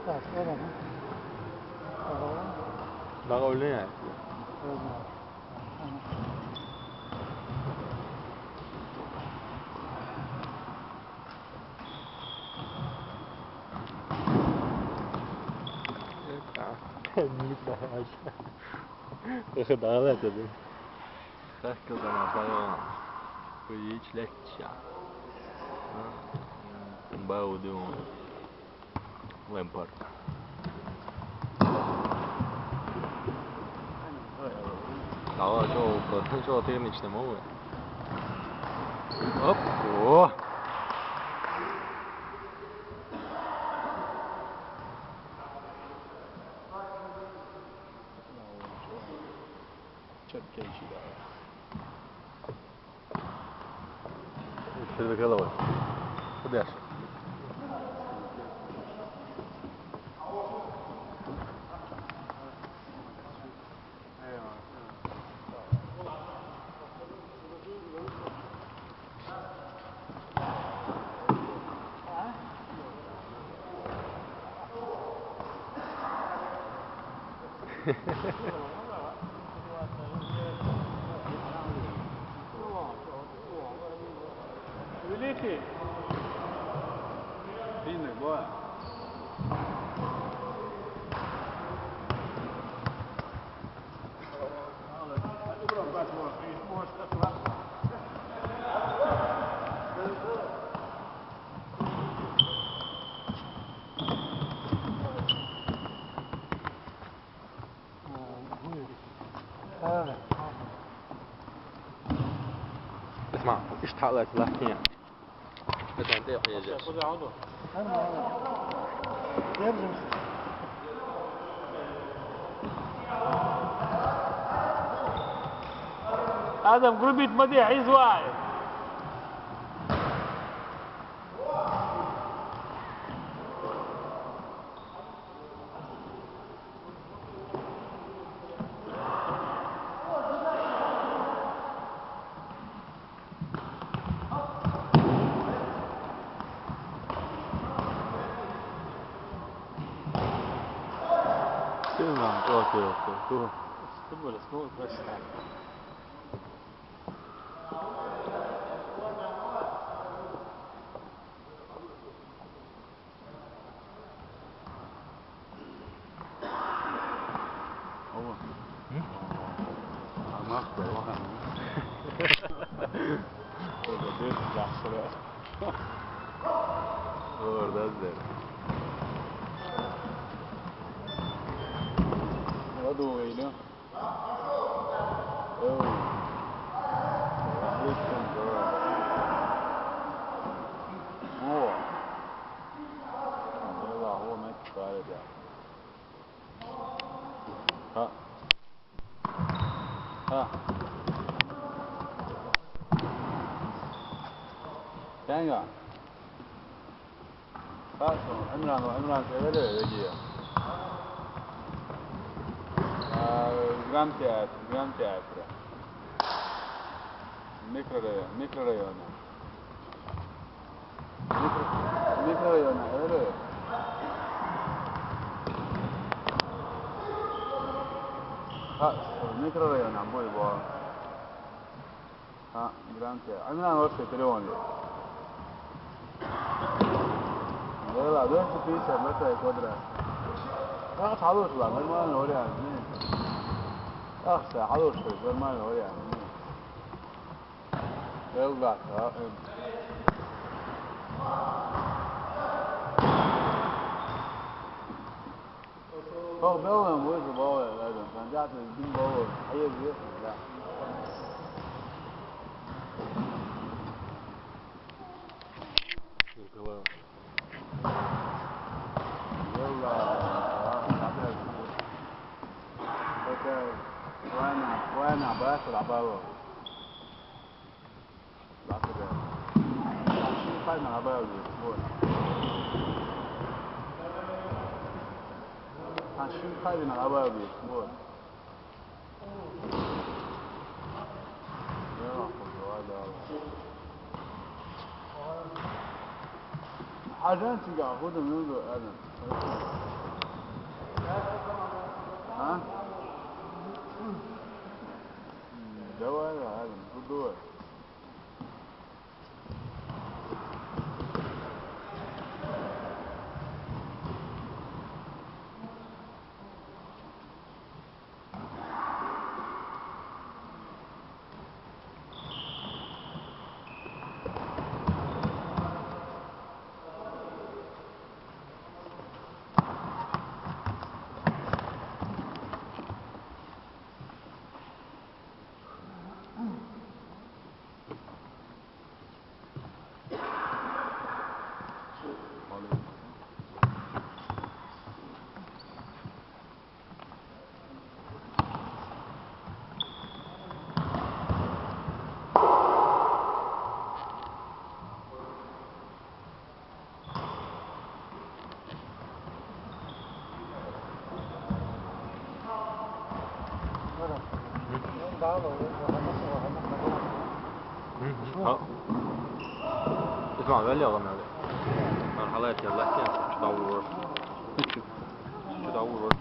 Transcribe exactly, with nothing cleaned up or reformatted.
Так, ладно. Ага. Daha öyle yani. Ладно. Ага. Ницца. Эх, да, да, да. Как это назвал? Пояснить легче. А? М, Баудиум. Лэмпард. Давай, что, что, ты начнем, увы. Оп, о! Чё ты, чё? Сорви головой. Куда ж? Великий. Длинный, бой. اسمع، ايش تحلت لك هنا؟ مثلًا انت يا حيى جاش. Нормально. Держимся. Адам, грубит, смотри, عايز واحد. Сен ман кото кото. Футбол, спорт, башка. Ого. М? Амах, бай, вахан. Ого, бес, жакшыраак. Олар да іздер. Ладно, ойна. Оу. Отлично, давай. О. Давай, о, мяч правильно. Ха. Ха. Тенга. Ха, Имран, Имран, севеле, вегия. А, Гранд театр, Гранд театр. Микрорайон, микрорайон. Микро-, микрорайона, эр. Ха, микрорайона, бой, бо. Ха, гранте. А мне надо вообще перевод. Да ладно, двести пятьдесят метров квадрат. А, хорош, ладно, нормально вариант, не. Ах, всё, хорош, нормально вариант, не. Эл, да, а, эм. О, белым, вы же баллы, рядом, там пятый, один балл, а есть вес, да. Николай. Эл, да, а, опять. Хотя, правильно, правильно, обратно добавил. Хай на абаби, вот. Хай на абаби, вот. Хажан тига, худу мюндо, Адам. А? Давай, Адам, давай. Исмаил, вели алам яли. Мархалат яллахи, чудо вур. Чудо вур.